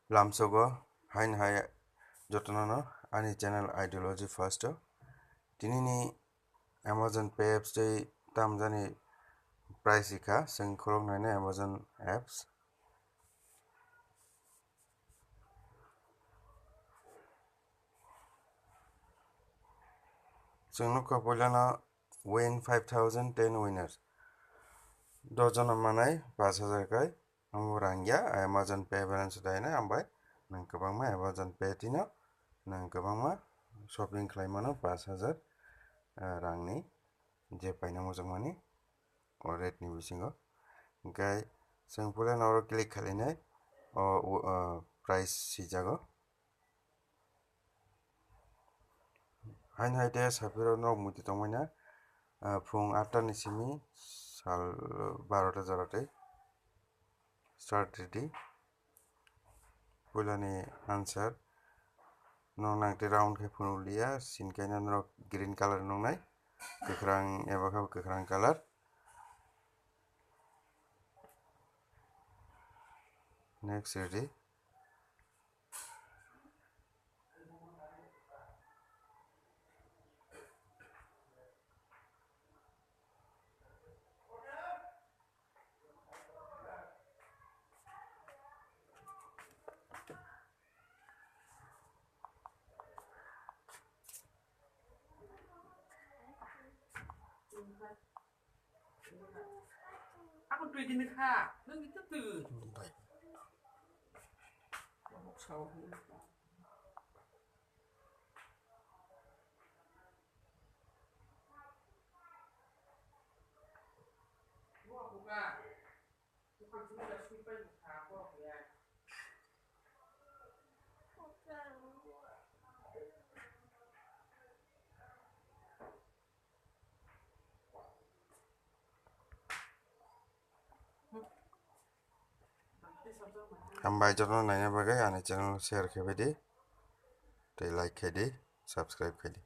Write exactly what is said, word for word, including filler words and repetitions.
Lamsogo haino hai jotono no ani channel Ideology First o. Tinini Amazon Pay apps tei tamjani price ikha, chwng khulok nainai Amazon apps. Chwng nukha puilano win five thousand ten winners. Dojono manai pash hajar kai. Amo rang ya, Amazon Pay balance daina, ambai nang kwbangma Amazon Pay tino, nang kwbangma shopping khlai mano pash hajar, ah, rangni je paina mojang mani o rate ni bisingo. Hingkai chwng puila oro click khalinai, o, o, ah, price sijago. Haino hai te saphiro nok muitu tongmani, ah, phung atta ni simi sal barota jora tei start ridi. Puilani answer no nang te round khe phunuk liya, sin kaino norok green color nungnai, kwkhwrang eba khe kwkhwrang color. Next ridi. Ako twi dini kha, nang itu tu. Mumbai. Mabuk sawo. Buka, buka. Buka juga sih pai buka apa ya? Hambai jotono naina bagwi ani channel share khe baidi tei like khe di, subscribe khe di.